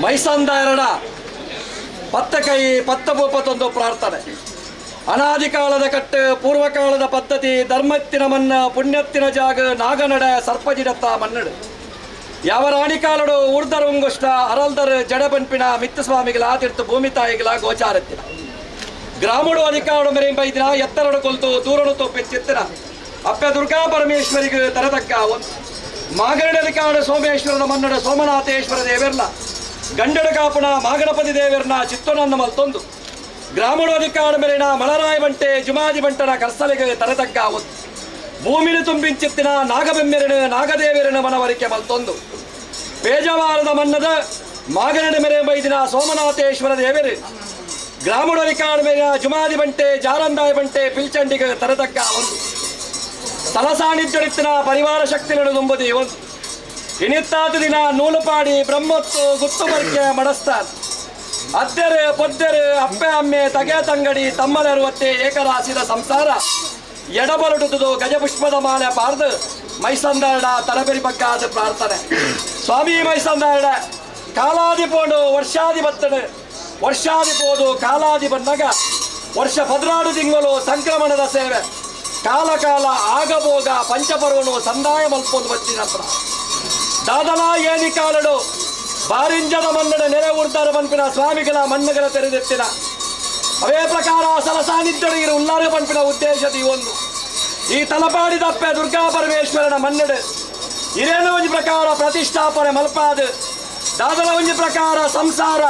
ಮೈಸಂದಾಯರಡ ಪತ್ತಕೈ ಪತ್ತಭೂಪತೊಂದು ಪ್ರಾರ್ಥನೆ. ಅನಾದಿ ಕಾಲದ ಕಟ್ಟು ಪೂರ್ವಕಾಲದ ಪದ್ಧತಿ ಧರ್ಮತ್ತಿನ ಮನ್ನ ಪುಣ್ಯತ್ತಿನ ಜಾಗ ನಾಗನಡ ಸರ್ಪಜಿಡತ್ತ ಮನ್ನಡು ಯಾವ ರಾಣಿ ಕಾಲಡು ಊರ್ದರ ಉಂಗುಷ್ಟ ಅರಲ್ದರ್ ಜಡಬನ್ಪಿನ ಮಿತ್ತಸ್ವಾಮಿಗಳ ತೀರ್ಥ ಭೂಮಿ ತಾಯಿಗಳ ಗೋಚಾರತ್ತಿನ ಗ್ರಾಮಡು ಅಧಿಕಾರಡು ಮೆರೆಂಬೈದಿನ ಎತ್ತರಡು ಕೊಲ್ತು ದೂರಡು ತೋಪೆಚ್ಚಿತ್ತಿನ ಅಪ್ಪೆ ದುರ್ಗಾ ಪರಮೇಶ್ವರಿಗೆ ತರತಕ್ಕ ಒಂದು ಮಾಗರಡಿ ಅಧಿಕಾರ ಸೋಮೇಶ್ವರನ ಮನ್ನಡ ಸೋಮನಾಥೇಶ್ವರ ದೇವೆರ್ಲ ಗಂಡಡ ಕಾಪುಣ ಮಾಗಣಪತಿ ದೇವರನ್ನ ಚಿತ್ತನನ್ನು ಮಲ್ತೊಂದು ಗ್ರಾಮಡು ಅಧಿಕಾರ ಮೇಲಿನ ಮಳರಾಯ ಬಂಟೆ ಜುಮಾದಿ ಬಂಟನ ಕರ್ಸಲಿಗೆ ತರತಕ್ಕ ಒಂದು ಭೂಮಿನ ತುಂಬಿಂಚಿತ್ತಿನ ನಾಗಬೆಮ್ಮೆರನು ನಾಗದೇವರನ ಮನವರಿಕೆ ಮಲ್ತೊಂದು ಪೇಜವಾರದ ಮನ್ನದ ಮಾಗನಡ ಮೇರೆ ಬೈದಿನ ಸೋಮನಾಥೇಶ್ವರ ದೇವರು ಗ್ರಾಮಡು ಅಧಿಕಾರ ಮೇಲಿನ ಜುಮಾದಿ ಬಂಟೆ ಜಾರಂದಾಯ ಬಂಟೆ ಪಿಲ್ಚಂಡಿಗೆ ತರತಕ್ಕ ಒಂದು ತಲಸಾಣಿದ್ದೊಡಿತ್ತಿನ ಪರಿವಾರ ಶಕ್ತಿಗಳನ್ನು ತುಂಬುದಿ ಒಂದು ಇನಿತ್ತಾದ ದಿನ ನೂಲುಪಾಡಿ ಬ್ರಹ್ಮೊತ್ತು ಗುತ್ತು ಬರ್ಕೆ ಮಡಸ್ತಾನ ಅದ್ದೆರೆ ಪೊದ್ದೆರೆ ಅಪ್ಪೆ ಅಮ್ಮೆ ತಗೆ ತಂಗಡಿ ತಮ್ಮಲೆರುವತ್ತೆ ಏಕರಾಸಿದ ಸಂಸಾರ ಎಡಬಲುಟುದು ಗಜಪುಷ್ಪದ ಮಾಲೆ ಪಾರ್ದು ಮೈಸಂದಾರಡ ತಲಬೆರಿ ಪಕ್ಕಾದ ಪ್ರಾರ್ಥನೆ. ಸ್ವಾಮಿ ಮೈಸಂದಾರಡ ಕಾಲಾದಿ ಪೋಡು ವರ್ಷಾದಿ ಬತ್ತಡು ವರ್ಷಾದಿ ಪೋದು ಕಾಲಾದಿ ಬಂದಾಗ ವರ್ಷ 14 ತಿಂಗಳು ಸಂಕ್ರಮಣದ ಸೇವೆ ಕಾಲ ಕಾಲ ಆಗಭೋಗ ಪಂಚಪರ್ವನು ಸಂದಾಯ ಮಲ್ಪೊಂದು ಬಚ್ಚಿನತ್ರ ದಾದಲಾ ಏನಿ ಕಾಲಡು ಬಾರಿಂಜದ ಮನ್ನಡ ನೆರೆ ಉರ್ದಾರ ಪನ್ಪಿನ ಸ್ವಾಮಿಗಳ ಮಣ್ಣುಗಳ ತೆರೆದೆತ್ತಿನ ಅವೇ ಪ್ರಕಾರ ಸಲ ಸಾನ್ನಿಧ್ಯಡಿಗಿರು ಉಲ್ಲಾರ ಪನ್ಪಿನ ಉದ್ದೇಶದ ಈ ಒಂದು ಈ ತಲಪಾಡಿದಪ್ಪೆ ದುರ್ಗಾ ಪರಮೇಶ್ವರನ ಮನ್ನಡು ಇರೇನು ಒಂಜಿ ಪ್ರಕಾರ ಪ್ರತಿಷ್ಠಾಪನೆ ಮಲ್ಪಾದ ದಾದಲ ಒಂಜಿ ಪ್ರಕಾರ ಸಂಸಾರ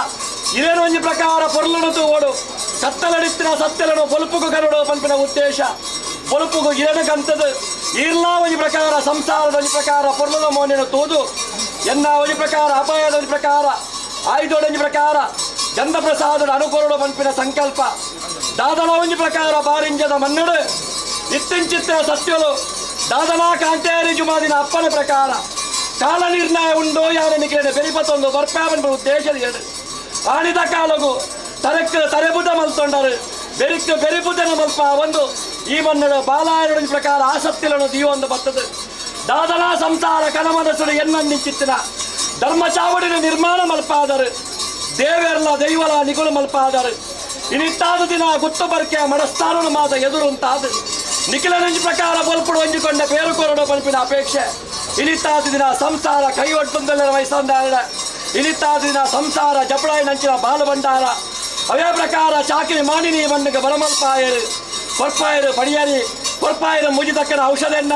ಇರೇನು ಒಂಜಿ ಪ್ರಕಾರ ಪೊರ್ಲನು ತೂವಡು ಕತ್ತಲಡಿತ್ತಿನ ಸತ್ಯಲನು ಬೊಲ್ಪುಗು ಕರಡು ಪನ್ಪಿನ ಉದ್ದೇಶ ಬೊಲ್ಪುಗು ಇರನು ಕಂತದು ಈರ್ಲಾ ಒಂಜಿ ಪ್ರಕಾರ ಸಂಸಾರದ ಒಂಜಿ ಪ್ರಕಾರ ಪೊರ್ಲದ ಮೋನೆನು ತೂದು ಎನ್ನ ಒಂಜಿ ಪ್ರಕಾರ ಅಪಾಯದ ಒಂಜಿ ಪ್ರಕಾರ ಆಯುಧೋಡೊಂಜಿ ಪ್ರಕಾರ ಗಂಧಪ್ರಸಾದದ ಅನುಕೂಲ ಪನ್ಪಿನ ಸಂಕಲ್ಪ ದಾದಲ ಒಂಜಿ ಪ್ರಕಾರ ಬಾರಿಂಜದ ಮನ್ನಡು ಇತ್ತಿಂಚಿತ್ತ ಸತ್ಯಲು ದಾದಲಾ ಕಾಂತೇರಿ ಜುಮಾದಿನ ಅಪ್ಪನ ಪ್ರಕಾರ ಕಾಲ ನಿರ್ಣಯ ಉಂಡು ಯಾರನಿಗೆ ಬೆರಿಪತ್ತೊಂದು ಬರ್ಪಾವನ್ ಉದ್ದೇಶ ಆಣಿದ ಕಾಲಗು ತರಕ್ ತರೆಬುದ ಮಲ್ತೊಂಡರು ಬೆರಿಕ್ ಬೆರಿಬುದನ ಮಲ್ಪ ಒಂದು ಈ ಮನ್ನಡು ಬಾಲಾಯರುಡಿನ ಪ್ರಕಾರ ಆಸಕ್ತಿలను ದೀವೊಂದು ಬರ್ತದೆ ದಾದನಾ ಸಂಸಾರ ಕನಮನಸುಡು ಎನ್ನಂದಿಚ್ಚಿತ್ತಿನ ಧರ್ಮ ಚಾವಡಿನ ನಿರ್ಮಾಣ ಮಲ್ಪಾದರು ದೇವೆರ್ಲ ದೈವಲ ನಿಗುಳು ಮಲ್ಪಾದರು ಇನಿತ್ತಾದ ದಿನ ಗುತ್ತು ಬರ್ಕೆ ಮಡಸ್ತಾರನು ಮಾತ ಎದುರುಂತಾದ ನಿಖಿಲನಂಜಿ ಪ್ರಕಾರ ಬೊಲ್ಪುಡು ಹೊಂಜಿಕೊಂಡ ಪೇರುಕೊರಡು ಪಲ್ಪಿನ ಅಪೇಕ್ಷೆ ಇನಿತ್ತಾದ ದಿನ ಸಂಸಾರ ಕೈ ಒಟ್ಟುಂದೆಲ್ಲರ ವಯಸ್ಸಂದಾರ ಇನಿತ್ತಾದ ದಿನ ಸಂಸಾರ ಜಪಡಾಯಿ ನಂಚಿನ ಬಾಲಭಂಡಾರ ಅವೇ ಪ್ರಕಾರ ಚಾಕಿರಿ ಮಾಣಿನಿ ಮಣ್ಣಿಗೆ ಬರಮಲ್ಪಾಯರು ಕೊರ್ಪಾಯರು ಪಡಿಯರಿ ಕೊರ್ಪಾಯರು ಮುಜಿತಕ್ಕನ ಔಷಧೆಣ್ಣ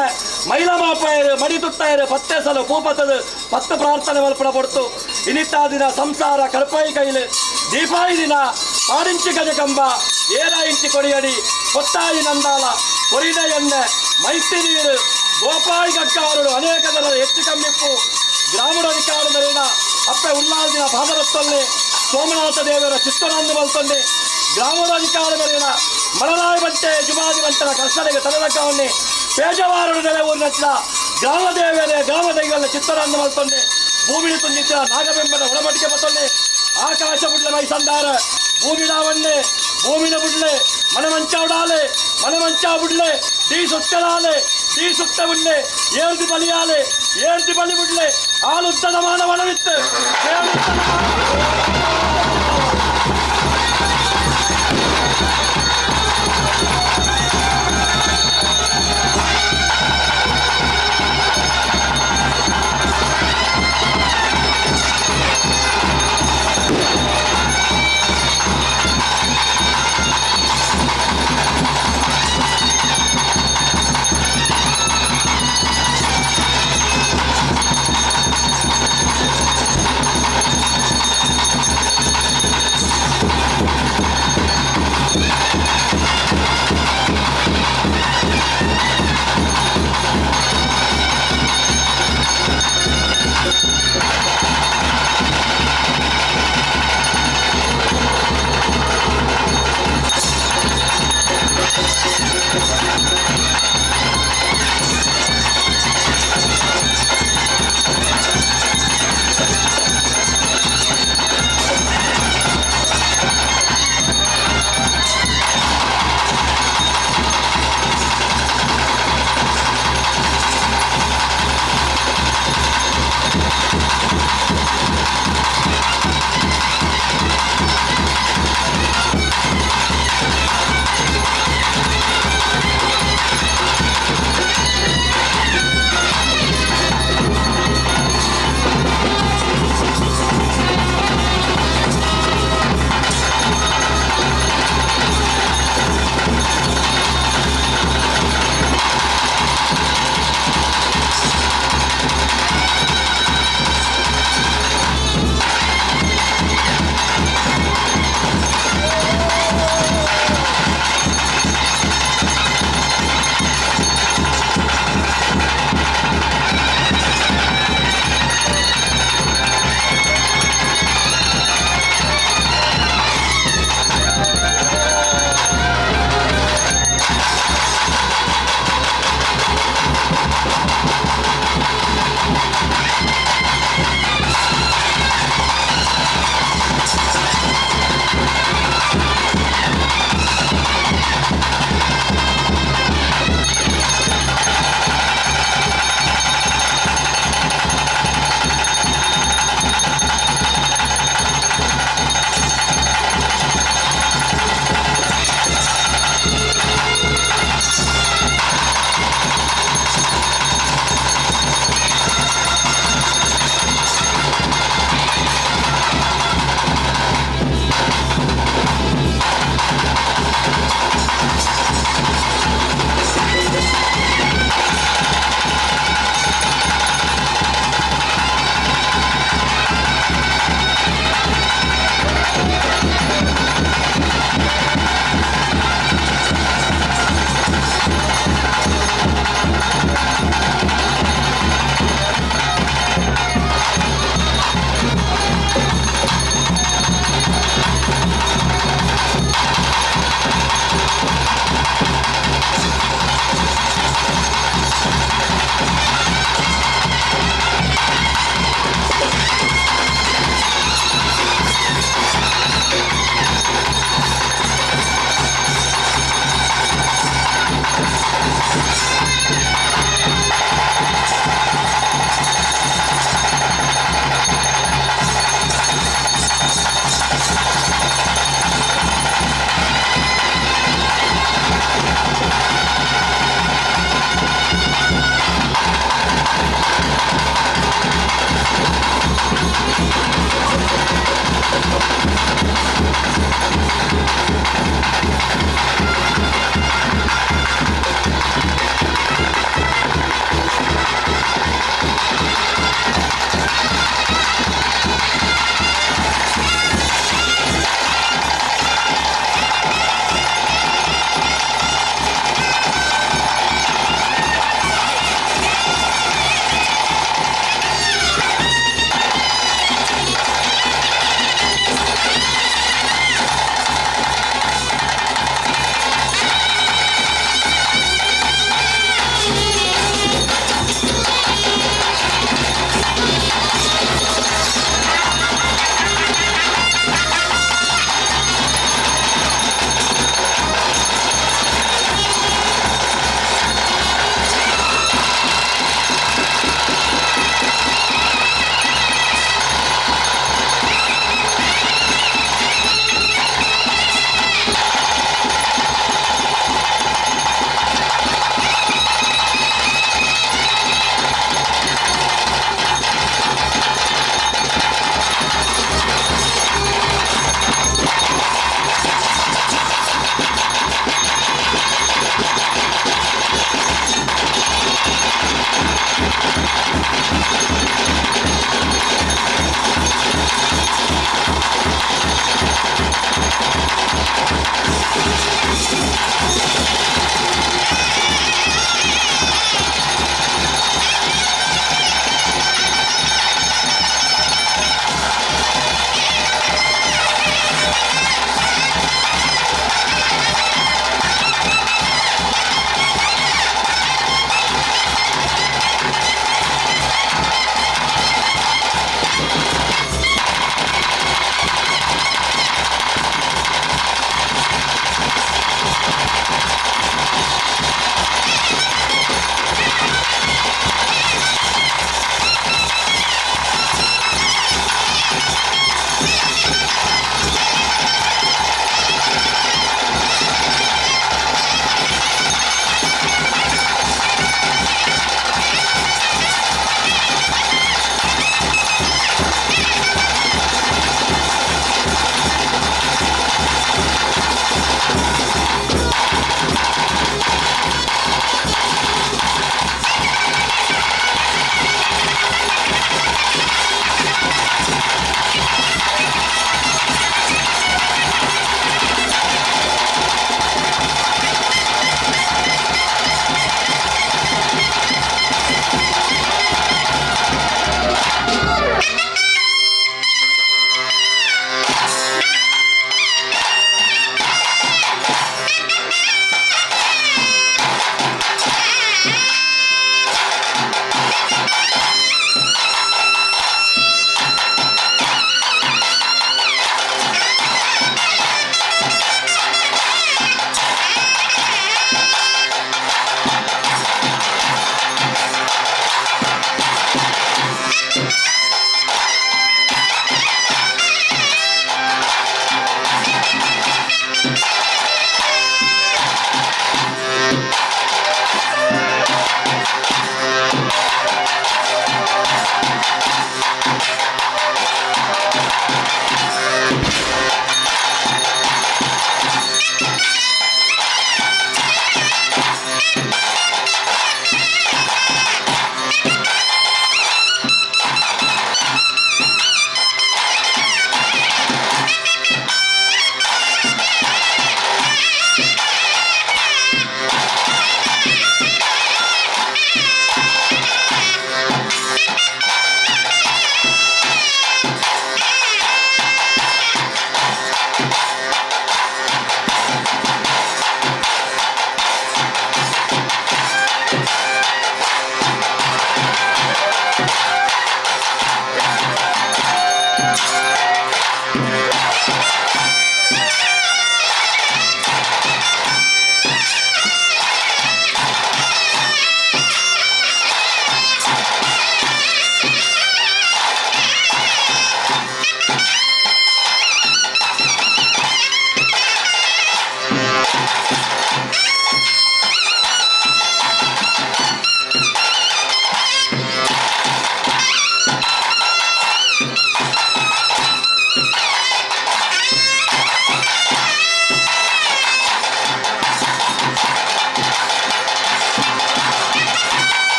ಮೈಲ ಮಾಪಾಯರು ಮಡಿ ತುತ್ತಾಯರು ಪತ್ತೆಸಲು ಕೂಪತದು ಪತ್ತು ಪ್ರಾರ್ಥನೆ ಮಲ್ಪಡ ಪಡ್ತು ಇನಿತ್ತಾದ ದಿನ ಸಂಸಾರ ಕರ್ಪಾಯಿ ಕೈಲು ದೀಪಾಯಿ ದಿನ ಪಾರಿಂಚಿ ಗಜಕಂಬ ಏರ ಇಂಚಿ ಕೊಡಿಯಡಿ ಕೊತ್ತಾಯಿ ನಂದಾಲ ಕೊರಿದ ಎಣ್ಣೆ ಮೈತ್ರಿ ನೀರು ಗೋಪಾಯಿ ಗಕ್ಕಾರುಡು ಅನೇಕ ಜನರ ಹೆಚ್ಚು ಕಮ್ಮಿಪ್ಪು ಗ್ರಾಮದ ಮೇಲಿನ ಅಪ್ಪೆ ಉಲ್ಲಾದಿನ ಭಾಗವತ್ತಲ್ಲಿ ಸೋಮನಾಥ ದೇವರ ಚಿತ್ತನಂದು ಬಲ್ತೊಂದೆ ಗ್ರಾಮದ ಮೇಲಿನ ಮಲನಾಯಿ ಬಂಟೆ ಜುಮಾದಿ ಬಂಟನ ಕರ್ಷಣೆಗೆ ತಲೆದಕ್ಕವನ್ನೇ ಪೇಜವಾರರು ನೆಲೆ ಊರಿನ ಗ್ರಾಮ ದೇವರೇ ಗ್ರಾಮ ದೈವಲ್ಲ ಚಿತ್ತನಂದು ಮಲ್ತೊಂದೆ ಭೂಮಿನ ತುಂಬಿದ್ದ ನಾಗಬೆಂಬನ ಒಡಮಟಿಕೆ ಬತ್ತೊಂದೆ ಆಕಾಶ ಬುಡ್ಲೆ ಮೈಸಂದಾರ ಭೂಮಿನಾವನ್ನೇ ಭೂಮಿನ ಬುಡ್ಲೆ ಮನಮಂಚಾವಡಾಲೆ ಮನಮಂಚಾ ಬುಡ್ಲೆ ದೀ ಸುತ್ತಲಾಲೆ ದೀ ಸುತ್ತ ಬುಡ್ಲೆ ಏರ್ದಿ ಬಲಿಯಾಲೆ ಏರ್ದಿ ಬಲಿ ಬುಡ್ಲೆ ಆಲುತ್ತದ ಮಾನವನವಿತ್ತು.